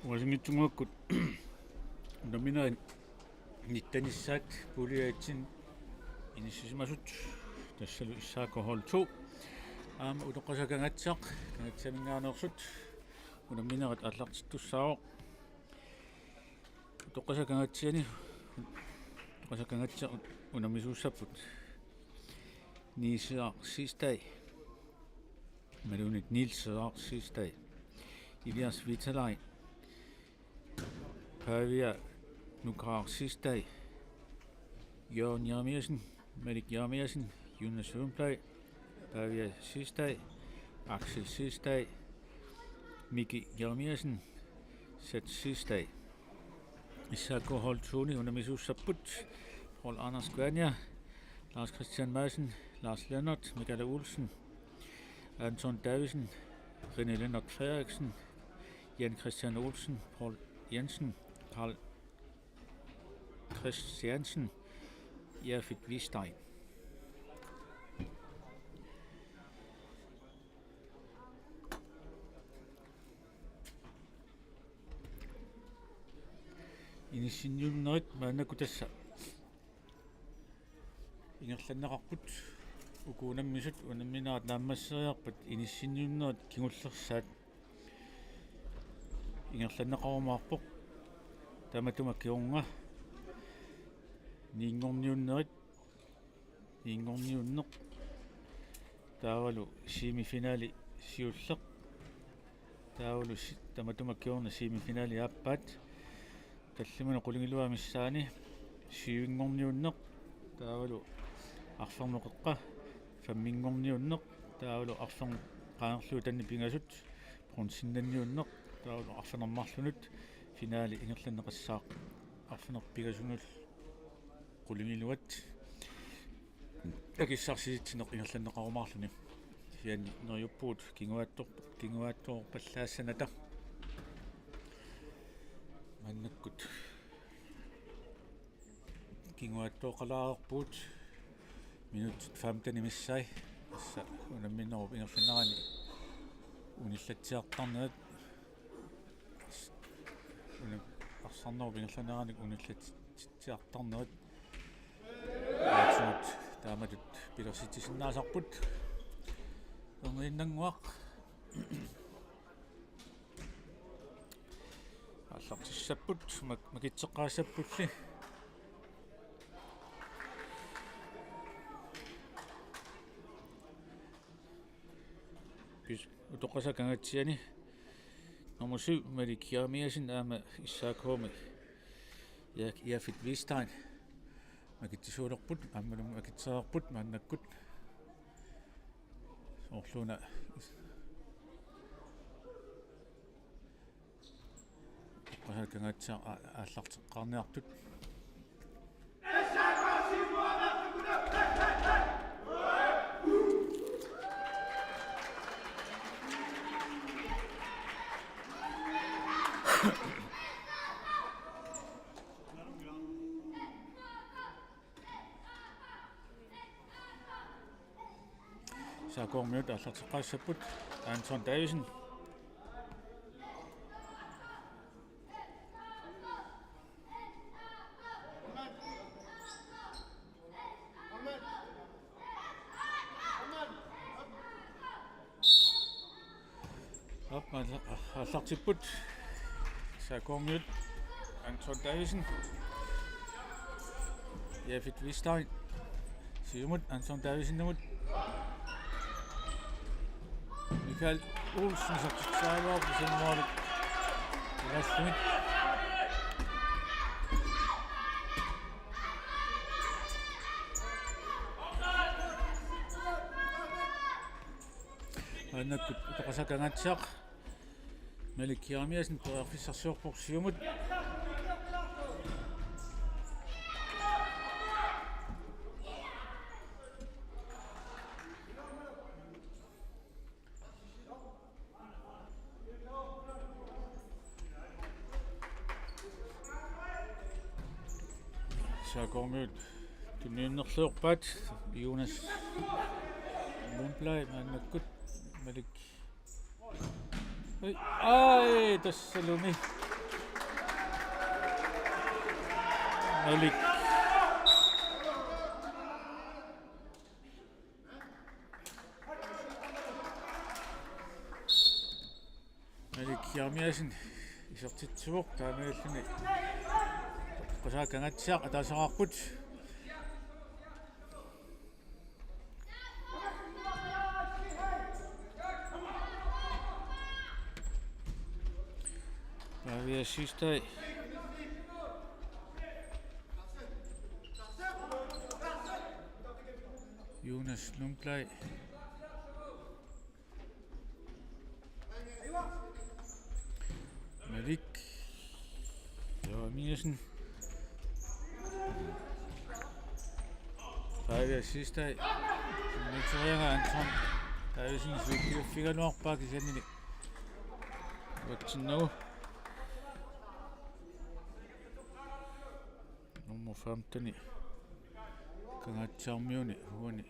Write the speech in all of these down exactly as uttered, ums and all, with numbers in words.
Uasinngitsunnguakkut unamminerit nittanissaat pulje et-imi inissisimasut, tassalu S A K hold to aamma Utoqqasaat Kangaatsiaq, Kangaatsiaminngaanneersut unamminerit aallartittussaavoq. Utoqqasaat Kangaatsiani, Utoqqasaat Kangaatsiaq unammisuussapput Niels Cederberg Siegstad, imaluunniit Niels Cederberg Siegstad, Elias Vitalai, Pavia Nukaaraq Siegstad, Jørgen Jeremiassen, Malik Jeremiassen, Jonas Lundblad, Pavia Siegstad, Aksel Siegstad, Miki Jeremiassen, Seth Siegstad. S A K hold to-mi unammisuussapput Poul Anders Kværner, Lars Christian Madsen, Lars Lennert, Michael Olsen, Anton Davidsen, René Lennert Frederiksen, Jan Christian Olsen, Poul Jensen, Karl Christiansen, Jafet Wistein. Inissinniunnerit maannakkut tassa ingerlanneqarput. Uku unammisut unamminerat naammasseriarpat inissinniunnerit kingullersaat ingerlanneqarumaarpoq. Tamatuma kingorna niinngorniunnerit, niinngorniunneq, taavalu semifinali siulleq, taavalu si-, tamatuma kingorna semifinali aappaat, tallimanut qulingiluat missaani syvinngorniunneq, taavalu arfernup qeqqa femminngorniunneq, taavalu arfernup qaangerlugu taanna pingasut bronzinnanniunneq, taavalu arfineq-marlunnut finale ingerlanneqassaaq arfineq-pingasunut qulingiluat akissarsisitsineq ingerlanneqarumaarluni. Kisianni neriuppugut kinguaattoor-, kinguaattoorpallaassanata. Maannakkut kinguaattooqalaareerpugut minutsit femten missaat. Tassa unamminerup ingerlanerani unillatsiartarnerat, una-, arsarnerup ingerlanerani unillatsiartarnerat. Aatsuut taamatut pilersitsisinnaasarput. Erniinnannguaq. Aallartissapput, mak-, makitseqqaassappulli. Pis-, Utoqqasaat Kangaatsiani nummer syv, Malik Jeremiassen, aamma S A K-mi Ja-, Jafet Wistein makitsisuulerput, aammalu makitsereerput maannakkut. Soorluuna Utoqqasaat Kangaatsiaq a-, aallarteqqaarniartut. S A K-miut aallarteqqaassapput. Anton Davidsen. Aap, aalla-, aallartipput. S A K-miut. Anton Davidsen. Jafet Wistein. Siumut Anton Davidsenimut. Michael Olsen isertitseriarlugu isimmoorlugit. Ilassumit. Maannakkut Utoqqasaat Kangaatsiaq Malik Jeremiassen periarfissarsiorpoq siumut. S A K-miut tunniunnerliorpaat. Jonas Lundblad maannakkut Malik. Ai, ai, tassalumi. Malik. Malik Jeremiassen isertitsivoq, taamaalilluni Utoqqasaat Kangaatsiaq ataasiarput. Pavia Sistai. Jonas Lundblad. Malik Jeremiassen. Pavia Sistai. Mitsuanga Anton Davidsen, suikkiuffigaluarpaa kisiannili. Uatsinnagu. Nummer femten. Kangaatsiarmiuni uani.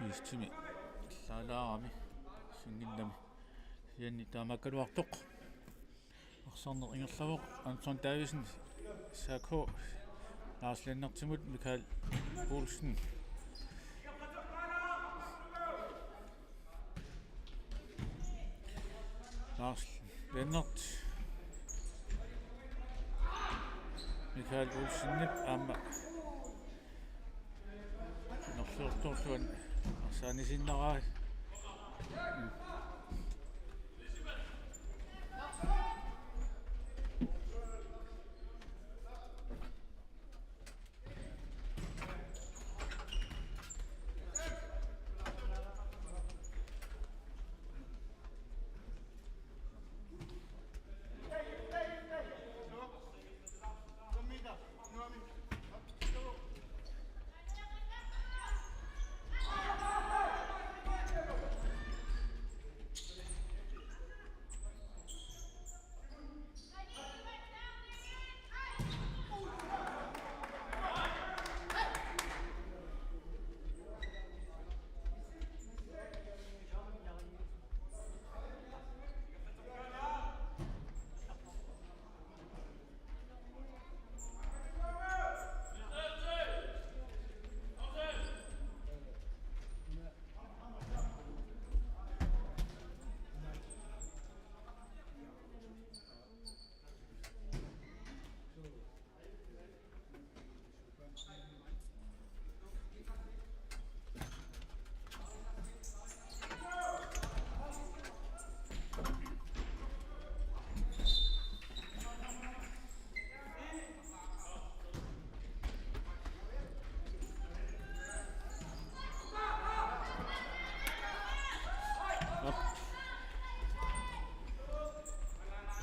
Iistimi. Laalaarami. Sinngillami. Sianni taamaakkaluartoq. Arsarneq ingerlavoq. Anton Davidsen. S A K. Lars Lennertimut Michael Olsen. Lars Lennert. Michael Olsenip aamma. Norliortorluan arsaanisiinnaraa.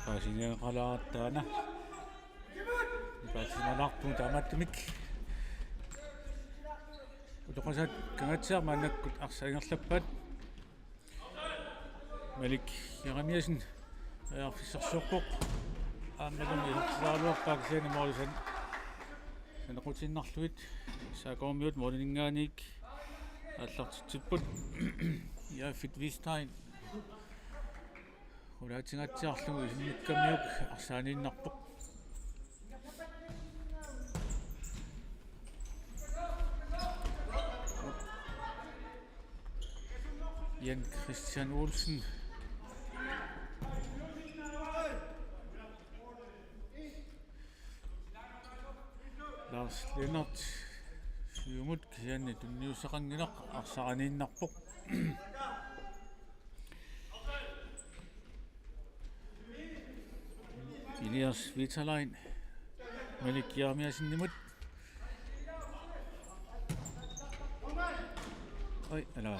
Paasiniagaqalaartoq taanna. Paasimanarput taamaattumik. Utoqqasaat Kangaatsiaq maannakkut arsaq ingerlappaat. Malik Jeremiassen periarfissarsiorpoq. Aammalumi isertitseriaraluarpaa kisianni måli saneqqutiinnarlugu. S A K-miut måliminngaanniit aallartitsipput. Jafet Wistein. Qulaatingaatsiarlugu isimmikkamiuk arsaaniinnarpoq. Jan Christian Olsen. Lars Lennert. Siumut kisianni tunniussaqanngilaq, arsaraniinnarpoq. Elias Vitalain. Malik Jeremiassenimut. Oi, ala.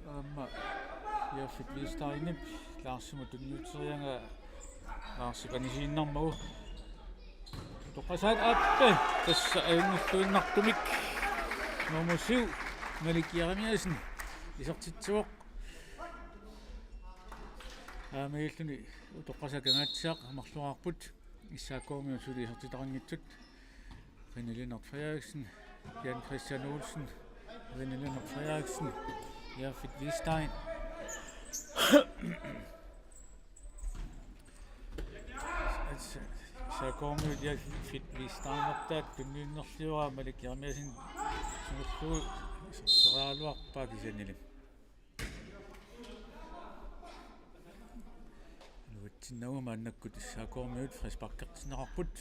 Aamma Jafet Wisteinip Larsimut tunniusseriaraa Larsip anisiinnarmagu. Utoqqasaat aappaa, tassa ajunngilluinnartumik nummer syv, Malik Jeremiassen, isertitsivoq. Aamma illuni Utoqqasaat Kangaatsiaq marloriarput, S A K-miut suli isertitaqanngitsut. René Lennert Frederiksen, Jan Christian Olsen, René Lennert Frederiksen, Jafet Wistein. S A K-kormiut Jalfit Vistaanertaat tunniunnerlivaa, Malik Jeremiassen sumullugu isertitseriaraluarpaa kisiannili. Iluatsinnagu maannakkut S A K-kormiut frisparkertinneqarput.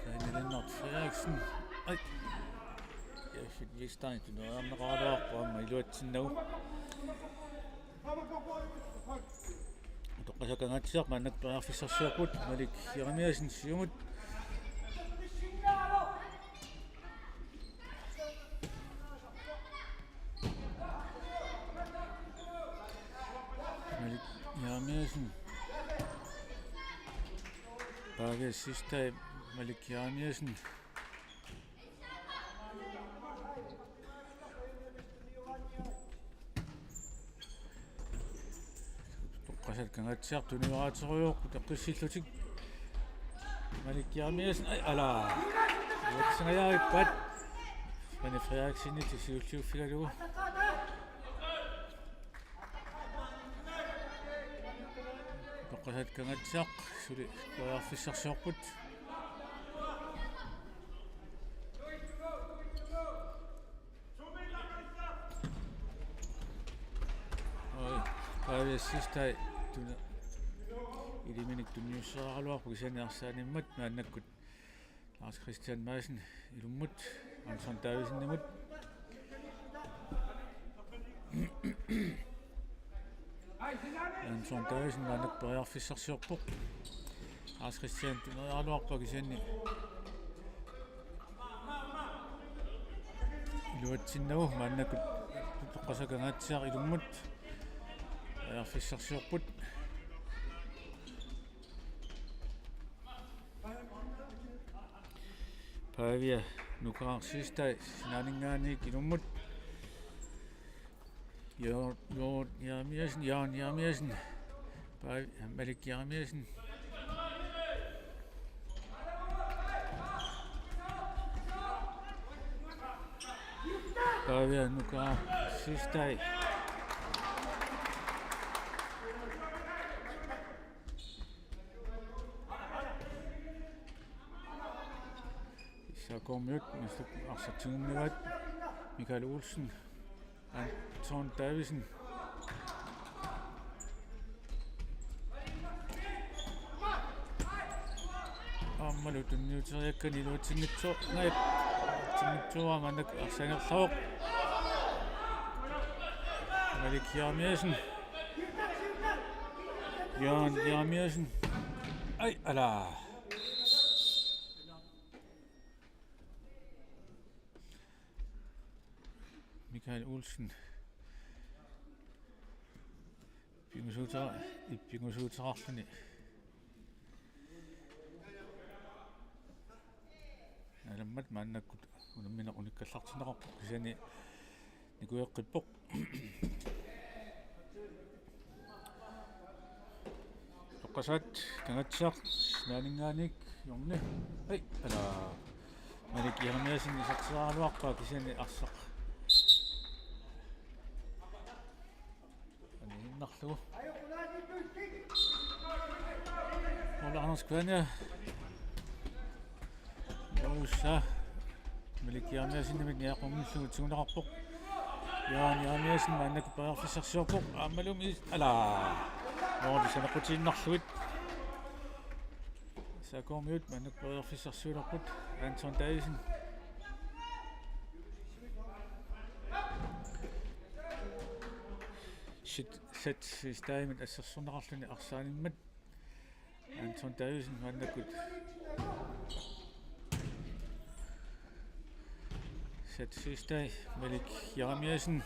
René Lennert Frederiksen. Ai. Jalfit Vistaanit tunniunnerneqaraluarpoq aamma iluatsinnagu. Utoqqasaat Kangaatsiaq maannakkut periarfissarsiorput, Malik Jeremiassen siumut. Malik Jeremiassen. Pavia Sistai, Malik Jeremiassen. Utoqqasaat Kangaatsiaq tunniuteriarujoorput eqqissillutik. Malik Jeremiassen, ai, ala. Uatsingajaarippat. René Frederiksenip siulliuffigalugu. Utoqqasaat Kangaatsiaq suli periarfissarsiorput. Oi, Pavia Sistai tuna iliminik tunniussaraluarpoq kisianni arsaanimmat maannakkut Lars Christian Madsen ilummut, Anton Davidsenimut. Anton Davidsen maannakkut periarfissarsiorpoq. Lars Christian tunniuteriaraluarpaa kisianni iluatsinnagu, maannakkut Utoqqasaat Kangaatsiaq ilummut periarfissarsiorput. Pavia Nukaaq Sistai sinaaninngaanniit ilummut. Jo-, Jo-, Jeremiassen, Jaan Jeremiassen. Pav-, Malik Jeremiassen. Pavia Nukaaq Sistai. S A K-kormiut massakkut arsaq tigummivaat. Michael Olsen, Anton Davidsen. Aammalu tunniuteriakkani iluatsinngitsoor-, nej, iluatsinngitsoorpaa, maannakkut arsaq angerlavoq. Malik Jeremiassen. Jaan Jeremiassen. Ai, ala. Michael Olsen. Pingusuuta-, ippinngusuuteqarluni. Alammat maannakkut unammineq unikkallartinneqarpoq kisianni nikueqqippoq. Utoqqasaat Kangaatsiaq sinaaninngaanniit hjørne. Ai, ala. Malik Jeremiassen isertitseriaraluarpaa kisianni arsaq aniinnarlugu. Ole Anders Kværne. Jossa. Malik Jeremiassenimit niaqqunnginnillugu tiguneqarpoq. Jaan Jeremiassen maannakkut periarfissarsiorpoq. Aammalumi is-, ala. Måli saneqqutiinnarlugu. S A K-kormiut maannakkut periarfissarsiulerput. Anton Davidsen. Shit, set, Sistaimit assersorneqarluni arsaanimmat. Anton Davidsen maannakkut. Set Sistai, Malik Jeremiassen.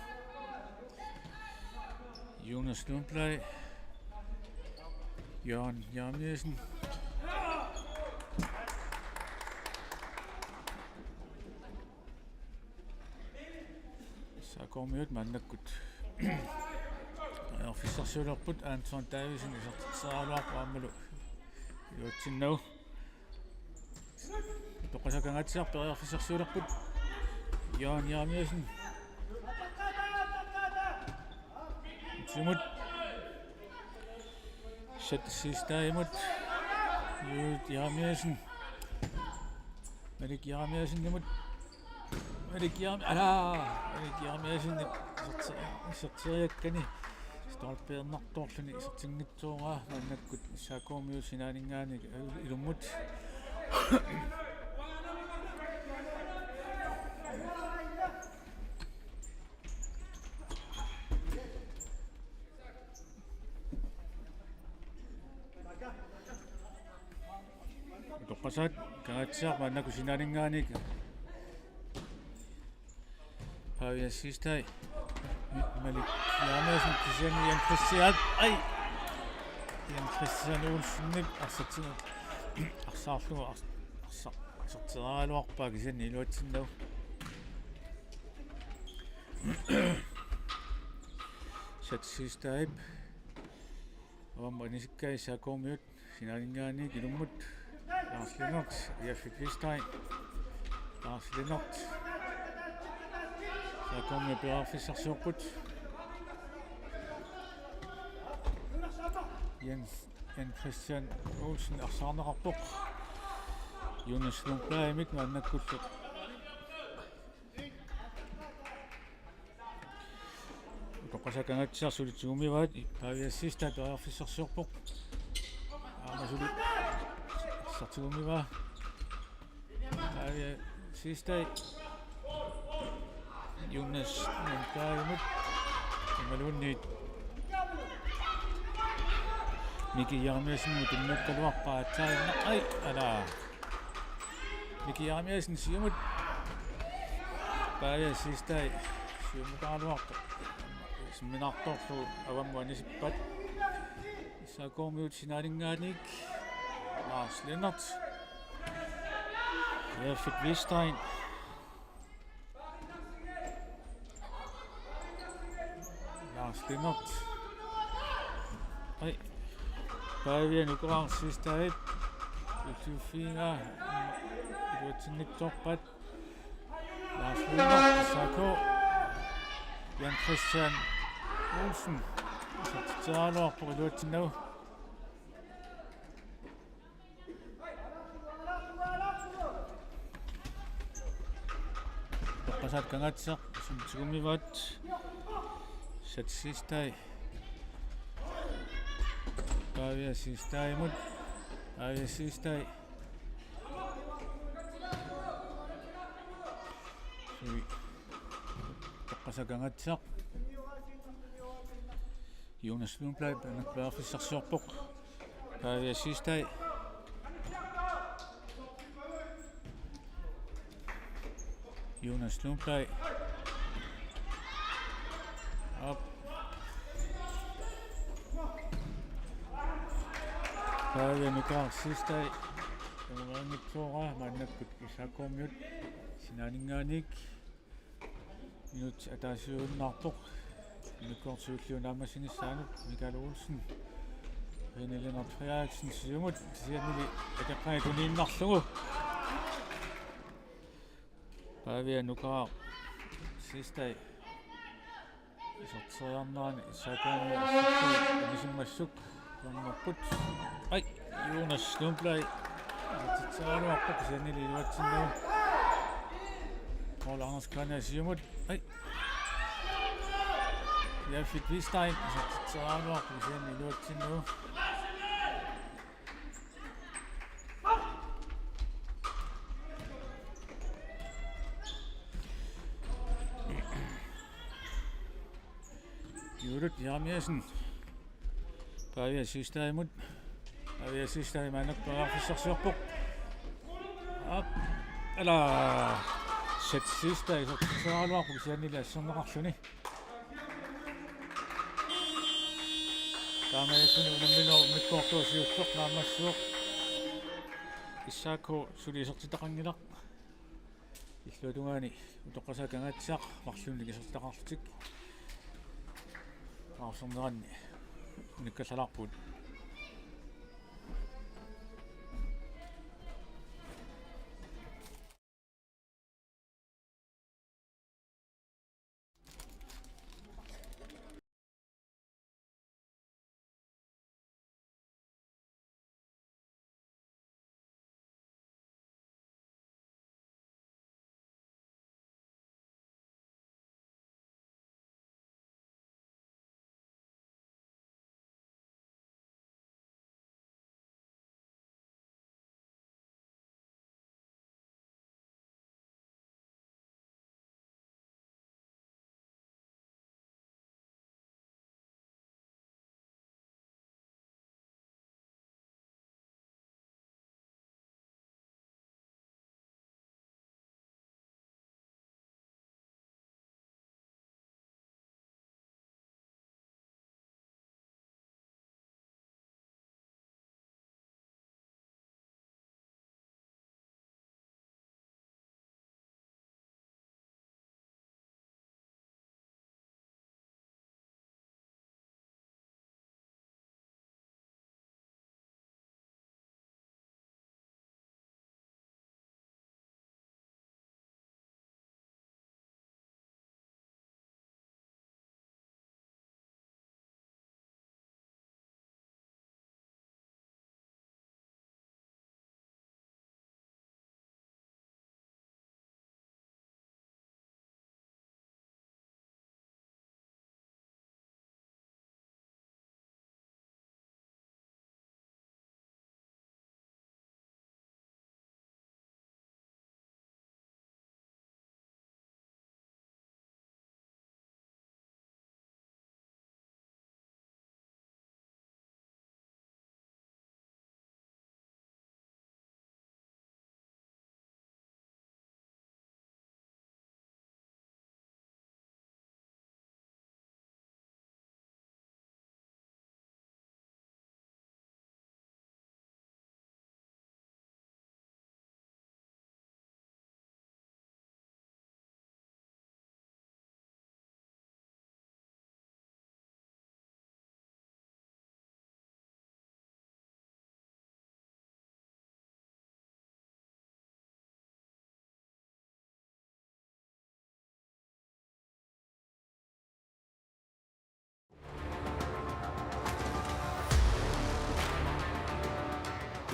Jonas Lundblad. Jørgen Jeremiassen. S A K-kormiut maannakkut periarfissarsiulerput, Anton Davidsen isertitseriaraluarpoq aammalu iluatsinnagu. Utoqqasaat Kangaatsiaq periarfissarsiulerput. Jørgen Jeremiassen. Utimut. Set Sistaimut. Juulut Jeremiassen. Malik Jeremiassenimut. Malik Jerem-, alaa! Malik Jeremiassenip iserti-, iserteriakkani stolpiinnartorluni isertinngitsoorpaa, maannakkut S A K-miut sinaaninngaanniit ilummut. Utoqqasaat Kangaatsiaq maannakkut sinaaninngaanniit. Pavia Siegstad. Malik Jeremiassen kisianni Jan Christian. Ai! Jan Christian Olsenip arsatsigu. Arsaarlugu ars-, arsa-, iserteriaraluarpaa kisianni iluatsinnagu. Sat Siegstadip. Avammut anisikkai S A K-miut. Sinaaninngaanniit ilummut. Lars Lennert, Jeffrey Christian. Lars Lennert. S A K-miut periarfissarsiorput. Jens, Jens Christian Olsen arsaarneqarpoq. Jonas Lundbladimit maannakkullu. Utoqqasaat Kangaatsiaq suli tigummivaat, Pavia Siegstad periarfissarsiorpoq. Aamma suli arsaq tigummivaa. Pavia Siegstad. Jonas Lundbladimut. Imaluunniit Miki Jeremiassenimut tunnukkaluarpaa aatsaannaq. Ai, alaa. Miki Jeremiassen siumut. Pavia Siegstad siumukaraluartoq. Samminartorlu avammut anisippat. S A K-miut sinaaninngaanniit. Lars Lennert. Jeffrey Christian. Lars Lennert. Ai. Pavia Nukaaq Siegstadip. Usiuffiga. Iluatsinngitsoorpaat. Lars Lennert, S A K. Jan Christian Olsen. Isertitseriaraluarpoq iluatsinnagu. Utoqqasaat Kangaatsiaq suli tigummivaat. Sat Siegstad. Pavia Siegstadimut. Pavia Siegstad. Suli. Utoqqasaat Kangaatsiaq. Jonas Lundblad, periarfissarsiorpoq. Pavia Siegstad. Jonas Lundblad. Op. Pavia Nukaaq Siegstad. Tamangaanngitsoora maannakkut S A K-miut sinaaninngaanniit. Minut ataasiinnarpoq. Minutsit siulliit naammassinissaanut Mikael Olsen. René Lennert Frederiksen siumut kisiannili akeqqani tuniinnarlugu. Pavia Nukaaq Siegstad. Iserteriarnerani S A K-miut isertitut anisimmassuk. Nuannerput. Ai, Jonas Lundblad. Isertitseriaraluarpoq kisiannili iluatsinnagu. Poul Anders Kanja siumut. Ai. Jeffrey Christian. Isertitseriaraluarpoq kisiannili iluatsinnagu. Juulut Jeremiassen. Pavia Siegstadimut. Pavia Siegstad maannakkut periarfissarsiorpoq. Aap. Ala. Sat Siegstad isertitseriaraluarpoq kisiannili asserneqarluni. Taamaalilluni unamminerup immikkoortoq siulleq naammassivoq. S A K suli isertitaqanngilaq. Illuatungaani Utoqqasaat Kangaatsiaq marlunnik isertitaqarlutik. Aarsorneranni unikkallalaarpugut.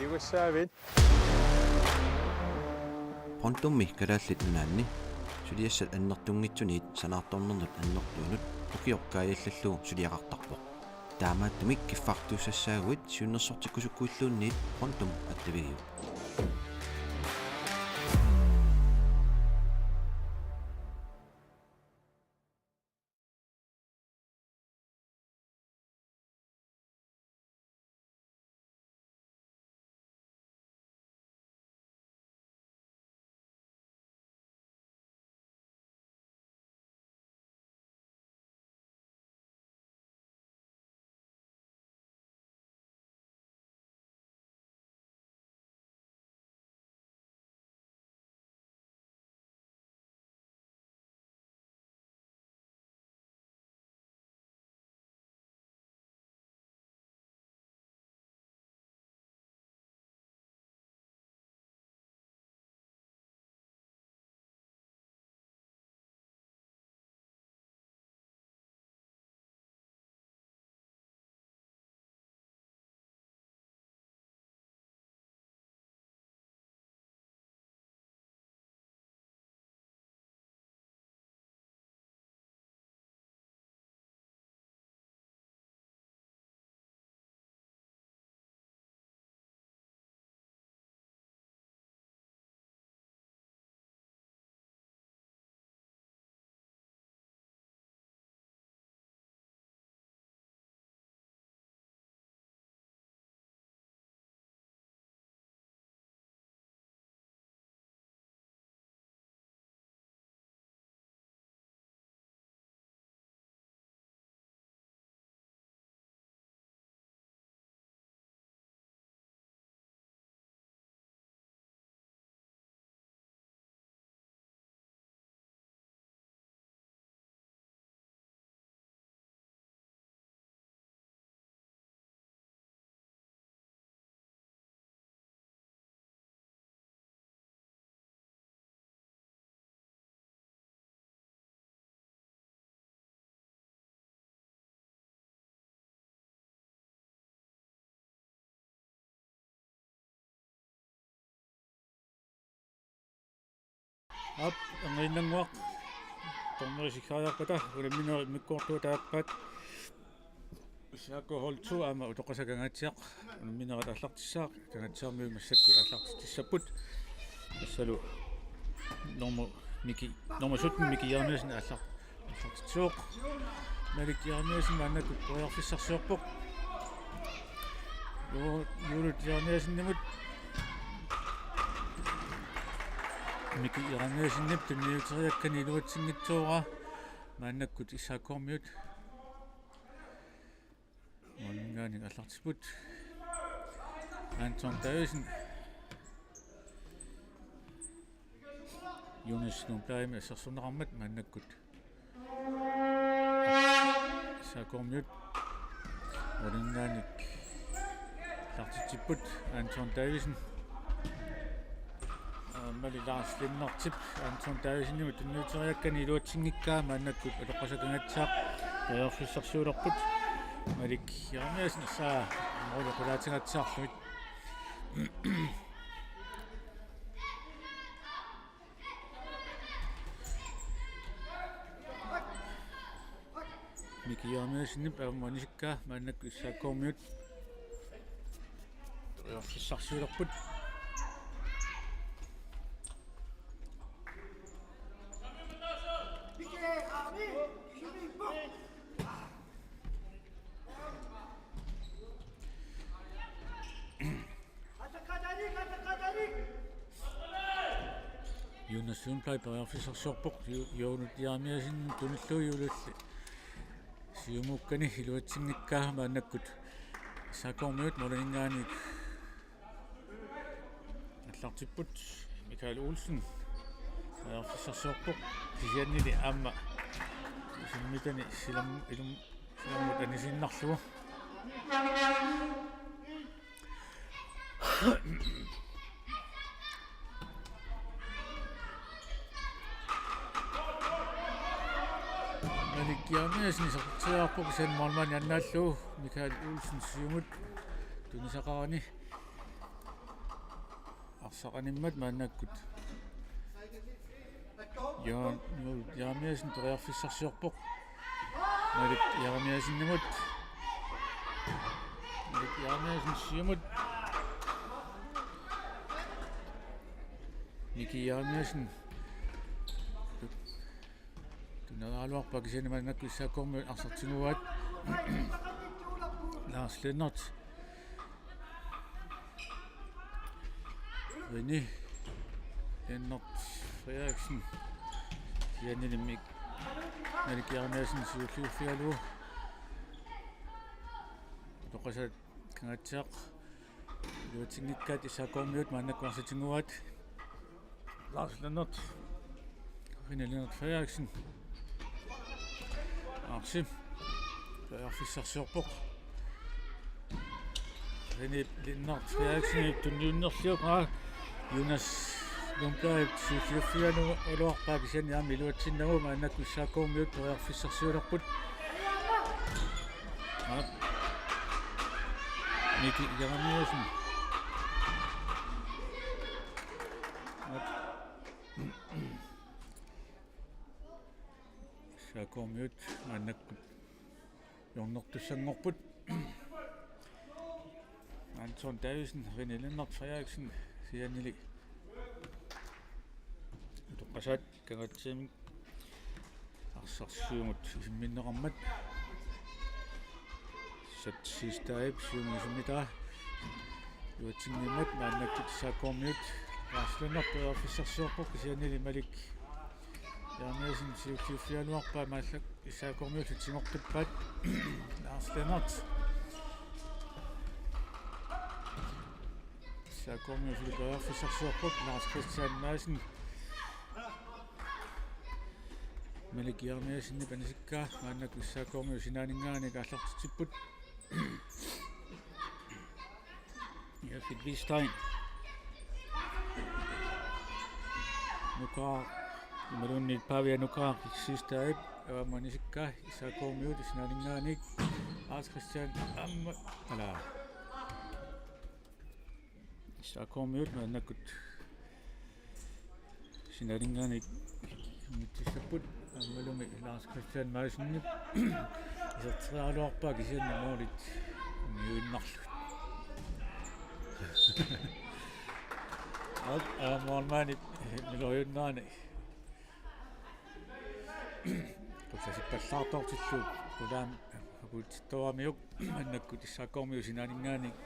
Jugassaavit. Pontummi Kalaallit Nunaanni suliassat annertunngitsuniit sanaartornernut annertuunut ukioq kaajallallugu suliaqartarpoq. Taamaattumik kiffartuussassaaguit siunnersortikkusukkuilluunniit Pontum attavigiuk. Aap, angainnannguaq. Dommeri siggariarpata, unamminerit immikkoortuata aappaat. S A K hold to aamma Utoqqasaat Kangaatsiaq unamminerat aallartissaaq, Kangaatsiarmiut massakkut aallartitsissapput. Tassalu normu Miki, normu sytten Miki Jeremiassen aallar-, aallartitsivoq. Malik Jeremiassen maannakkut periarfissarsiorpoq. Ju-, Juulut Jeremiassenimut. Miki Jeremiassenip tunniuteriakkani iluatsinngitsoorpaa. Maannakkut S A K-miut måliminngaanniit aallartipput. Anton Davidsen. Jonas Lundblad assersorneqarmat maannakkut S A K-miut måliminngaanniit aallartitsipput. Anton Davidsen. Aammali Lars Lennartip Anton Davidsenimut tunniuteriakkani iluatsinngikkaa, maannakkut Utoqqasaat Kangaatsiaq periarfissarsiulerput. Malik Jeremiassen saa måli qulaatigaatsiarlugit. Miki Jeremiassenip aamma anisikkaa, maannakkut S A K-miut periarfissarsiulerput. Jonas Lundblad periarfissarsiorpoq, Ju-, Juulut Jeremiassen tunillugu Juululli siumuukkani iluatsinngikkaa, maannakkut S A K-miut måliminngaanniit aallartipput. Mikael Olsen periarfissarsiorpoq, kisiannili aamma isimmitani silam-, ilum-, silammut anisiinnarlugu. Malik Jeremiassen isertitsiarpoq, kisianni målmandi annaallugu Mikael Olsen siumut tunisaqarani. arsaq animmat maannakkut. Jaan Jeremiassen periarfissarsiorpoq. Malik Jeremiassenimut. Malik Jeremiassen siumut. Miki Jeremiassen. Tuneraluarpaa kisianni maannakkut S A K-kormiut arsaq tiguaat. Lars Lennert. René Lennert Frederiksen. Kisiannili Malik Jeremiassen siulliuffigalugu. Utoqqasaat Kangaatsiaq iluatsinngikkaat S A K-kormiut maannakkut arsaq tiguaat. Lars Lennert. René Lennert Frederiksen. Arsaq periarfissarsiorpoq. René Lennert Frederiksen tunniunnerlugu, aa, Jonas Lundblad siulliuffigaluarpaa kisianni aamma iluatsinnagu, maannakkut S A K-kormiut periarfissarsiulerput. Aa. Miki Jeremiassen. Aa. S A K-kormiut maannakkut hjørnertussanngorput. Anton Davidsen, René Lennert Frederiksen, kisiannili utoqqasaat Kangaatsiamit arsaq siumut isimminneqarmat. Sat Siegstadip siumut isimmitaa. Iluatsinngimmat maannakkut S A K-kormiut. Lars Lennert periarfissarsiorpoq kisiannili Malik Jeremiassen siulliuffigaluarpaa, maannakkut S A K-kormiut tigoqqippaat. Lars Lennert. S A K-kormiut periarfissarsiorput, Lars Christian Madsen. Malik Jeremiassenip anisikkaa, maannakkut S A K-kormiut sinaaninngaanniit aallartitsipput. Jafet Hvidsten. Nukaaq, imaluunniit Pavia Nukaaq, Siegstadip, aamma anisikkaa, S A K-kormiut sinaaninngaanniit, Lars Christian, aamma, ala. S A K-kormiut maannakkut sinaaninngaanniit isimmitissapput, aammalumi Lars Christian Madsenip iserteriaraluarpaa kisianni målit uniuinnarlugit. Aap, aamma målmandip miloriunnerani. Qullasippallaartoortillugu qulaani akuutittooramiuk, maannakkut S A K-kormiut sinaaninngaanniit.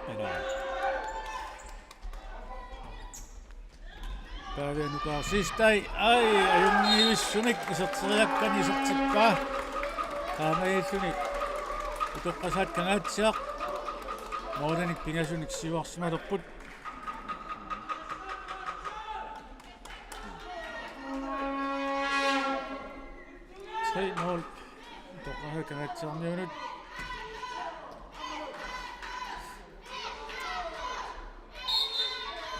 Ala. Pavia Nukaaq Siegstad, ai, ajunngivissumik iserteriakkani isertippaa. Taamaalilluni utoqqasaat Kangaatsiaq målinik pingasunik siuarsimalerput. Tre nul. Utoqqasaat Kangaatsiarmiunut.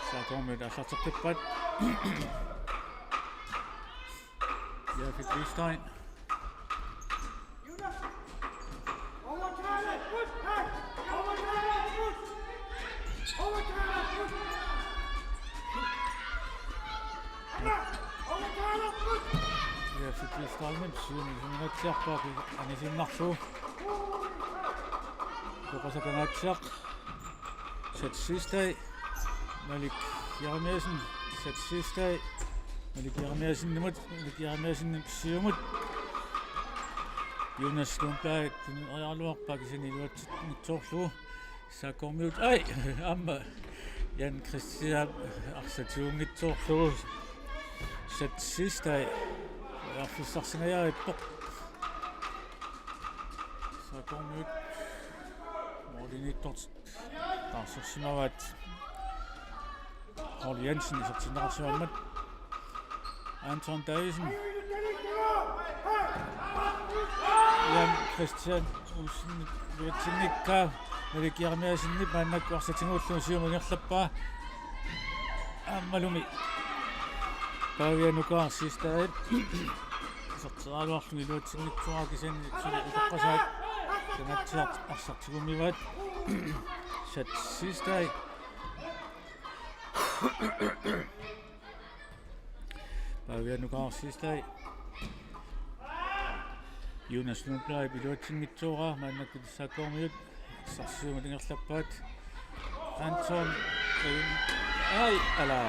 S A K-kormiut aallarteqqippaat. Jafet Hvidsten. Jafet Hvidsten, siumut isimmitsiarpaa anisiinnarlugu. Utoqqasaat Kangaatsiaq. Sat Siegstad. Malik Jeremiassen. Sat Siegstad. Malik Jeremiassenimut. Malik Jeremiassenip siumut. Jonas Lundblad tuneraluarpaa kisianni iluatsinngitsoorlugu. S A K-kormiut. Ai, aamma Jan Christian arsaq tiguunngitsoorlugu. Sat Siegstad periarfissarsingajaarippoq. S A K-kormiut målimiittoq taarsersimavaat. Paul Jensen isertinneqarsimammat. Anton Davidsen. Jan Christian Olsen iluatsinngikkaa. Malik Jeremiassenip maannakkut arsaq tiguullugu siumut ingerlappaa. Aammalumi Pavia Nukaaq Siegstadip iserteriaraluarlugu iluatsinngitsoorpaa kisianni suli utoqqasaat Kangaatsiaq arsaq tigummivaat. Sat Sistai. Pavia Nukaaq Sistai. Jonas Lundblad iluatsinngitsoorpaa, maannakkut S A K-kormiut arsaq siumut ingerlappaat. Anton, ai, ala.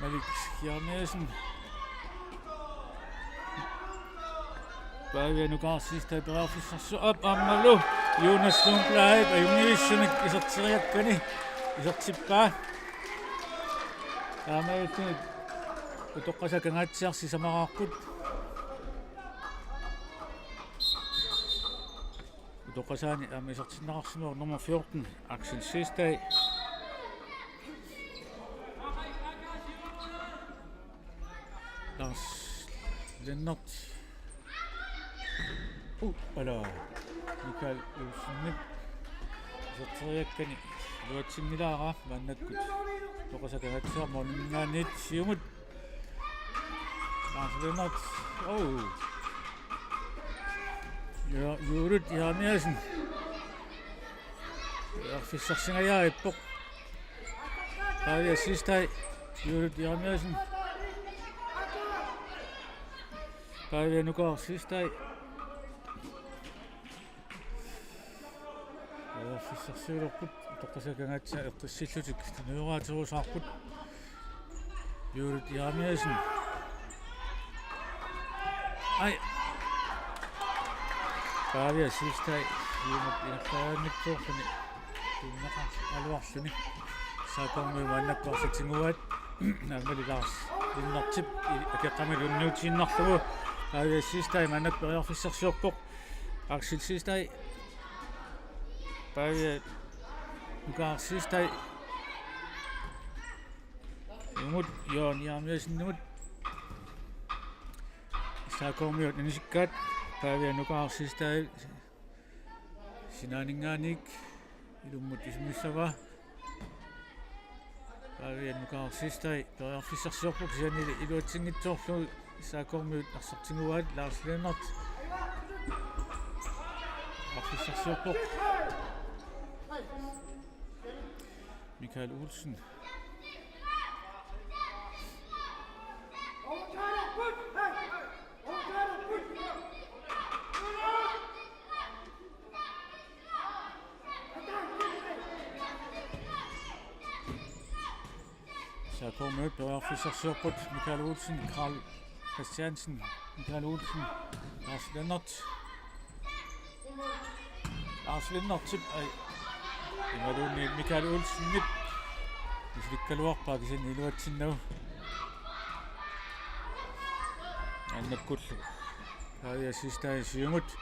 Malik Jeremiassen. Pavia Nukaaq Sistai periarfissarsiorpoq aammalu Jonas Lundblad ajunngivissumik iserteriakkani isertippaa. Taamaalilluni Utoqqasaat Kangaatsiaq sisamaraarput. Utoqqasaani aamma isertinneqarsimavoq nummer fjorten, Axel Sistai. Lars Lennert. Uh, ala. Mikael Olsenip iserteriakkani iluatsinngilara maannakkut. Utoqqasaat Kangaatsiaq måliminngaanniit siumut. Lars Lennert. Oh. Ja, Juulut Jeremiassen. Periarfissarsingajaarpoq. Pavia Sistai. Juulut Jeremiassen. Pavia Nukaaq Sistai. Periarfissarsiulerput, Utoqqasaat Kangaatsiaq eqqissillutik tunujoraatirusaarput. Juulut Jeremiassen. Ai. Pavia Sistai siumut ingerlaannitsoorluni. Tunnaqaraluarluni. S A K-kormiut maannakkut arsaq tiguaat. Aammali Lars Lennertip akeqqamilu tunniutiinnarlugu. Pavia Sistai maannakkut periarfissarsiorpoq. Axel Sistai. Pavia Nukaaq Sistai. Imut Joon Jeremiassenimut. S A K-kormiut inisikkaat. Pavia Nukaaq Sistai sinaaninngaanniit ilummut isimmissavaa. Pavia Nukaaq Sistai periarfissarsiorpoq kisiannili iluatsinngitsoorlugu S A K-kormiut arsaq tiguaat. Lars Lennert periarfissarsiorpoq. Mikael Olsen. S A K-kormiut periarfissarsiorput. Mikael Olsen, Karl Christiansen, Mikael Olsen, Lars Lennert. Lars Lennertip, ai. Imaluunniit Mikael Olsenip misilikkaluarpaa kisianni iluatsinnagu. Maannakkullu Pavia Sistai siumut.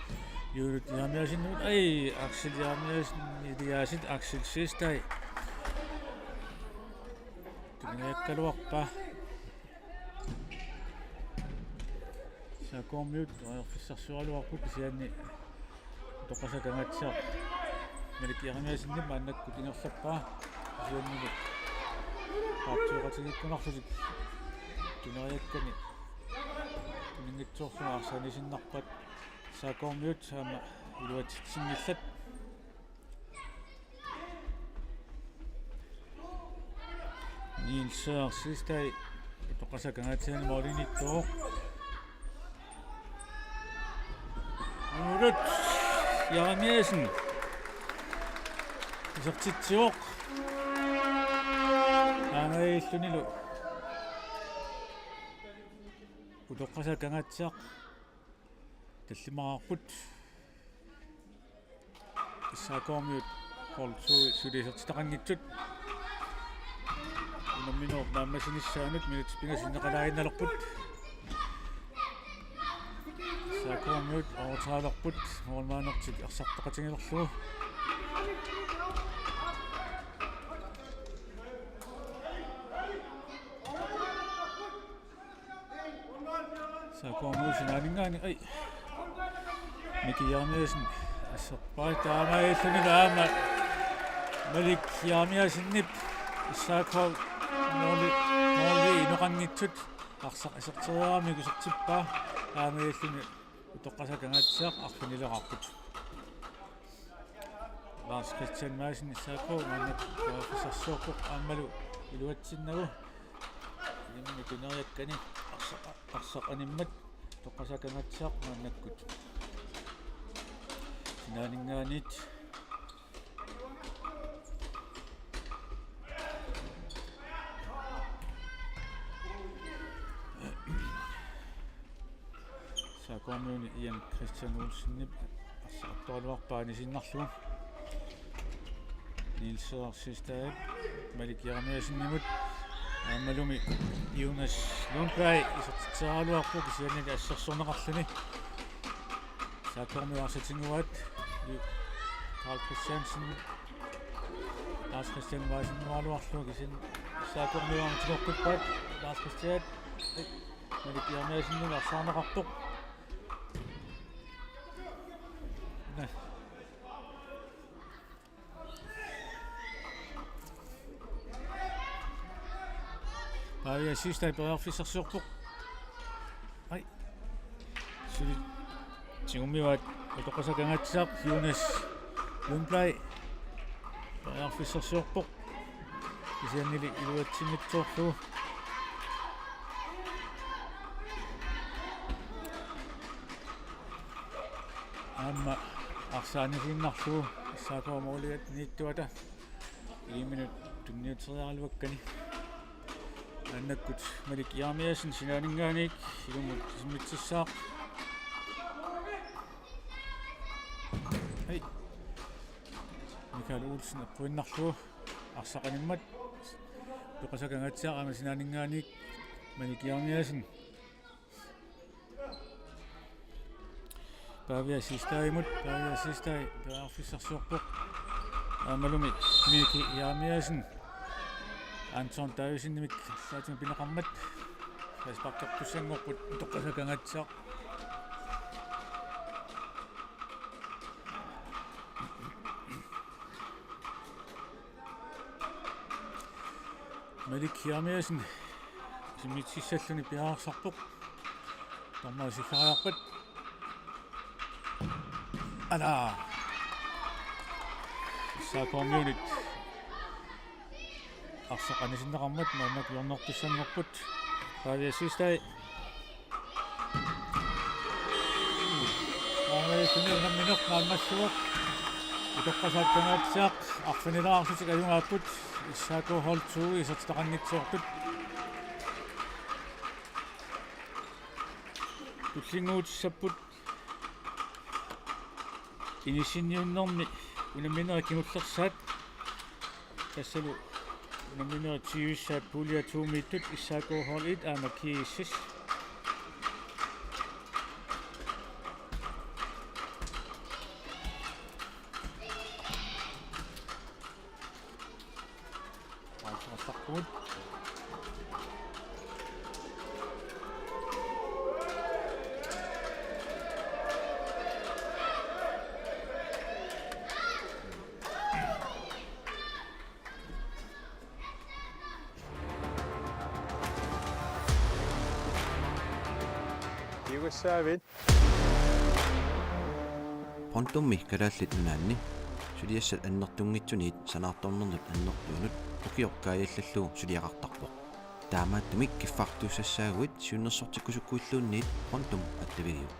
Juulut Jeremiassenimut, ai, Axel Jeremiassen, Eliasit, Axel Sistai. Tunniukkaluarpaa. S A K-kormiut periarfissarsioraluarput kisianni Utoqqasaat Kangaatsiaq Malik Jeremiassenip maannakkut ingerlappaa. Kisiannili paartioqatigiikkunarlutik tuneriakkani tuninngitsoorlunga arsaq anisinnarpat S A K-kormiut aamma iluatsitsinngillat. Niels Søren Sistai Utoqqasaat Kangaatsiaani målimiittoq. Juulut Jeremiassen isertitsivoq. Taamaalillunilu Utoqqasaat Kangaatsiaq tallimaarput. S A K-kormiut hold to suli isertitaqanngitsut. Unamminerup naammassinissaanut minutsit pingasut ingerlaaginnalerput. S A K-kormiut overtaleerput, målmandertik ersartaqatigilerlugu. S A K-kormiut sinaaninngaanniit, ai. Miki Jeremiassen asserpai, taamaalillunilu aamma Malik Jeremiassenip S A K-p måli, måli inoqanngitsut. arsaq iserteriarami isertippaa, aamma illuni Utoqqasaat Kangaatsiaq arfinileqarput. Lars Christian Madsen, S A K, maanna periarfissarsiorpoq aammalu iluatsinnagu. Ilimmi tuneriakkani arsaq, arsaq animmat Utoqqasaat Kangaatsiaq maannakkut sinaaninngaanniit. S A K-kormiuni Ian Christian Olsenip arsartoraluarpaa anisinnerlugu. Niels Sørensen Stad, Malik Jeremiassenimut, aammalumi Jonas Lundblad isertitseriaraluarpoq kisiannili assersorneqarluni. S A K-kormiut arsaq tiguaat, Karl Christiansen, Lars Christian Madsen nualuarlu kisin S A K-kormiut aamma tigoqqippaat, Lars Christian, Malik Jeremiassenimut arsaarneqartoq. Naa. Pavia Siegstad periarfissarsiorpoq. Ai. Suli tigummivaat Utoqqasaat Kangaatsiaq, Jonas Lundblad periarfissarsiorpoq. Kisiannili iluatsinngitsoorlugu. Aamma arsaq anisinnerlugu S A K-p måliat niittuata iliminut tunniuteriaraluakkani. Maannakkut Malik Jeremiassen sinaaninngaanniit ilummut isimmitsissaaq. Hej. Michael Olsen eqquinnarlugu arsaq animmat. Utoqqasaat Kangaatsiaq aamma sinaaninngaanniit Malik Jeremiassen. Pavia Siegstadimut, Pavia Siegstad periarfissarsiorpoq. Aammalumi Miki Jeremiassen. Anton Davidsenimit arlaatigut pineqarmat. Frisparkertussanngorput Utoqqasaat Kangaatsiaq. Malik Jeremiassen isimmitsissalluni piareersarpoq. Dommeri siggariarpat. Ala. S A K-kormiunit arsaq anisinneqarmat maannakkut hjørnertussanngorput. Pavia Siegstad. Aamma suni unammineq naammassivoq. Utoqqasaat Kangaatsiaq arfinilaarlutik ajugaapput. S A K hold to isertitaqanngitsoortut. Tullinnguutissapput. Inissinniunnermi unamminerit kingullersaat. Tassalu unamminerit tyvissaat pulje to-miittut S A K hold et aamma G S S. Arsartarpugut. Tiugassaavit. Pontummi Kalaallit Nunaanni suliassat annertunngitsuniit sanaartornernut annertuunut ukioq kaajallallugu suliaqartarpoq. Taamaattumik kiffartuussassaaguit siunnersortikkusukkuilluunniit Pontum attavigiuk.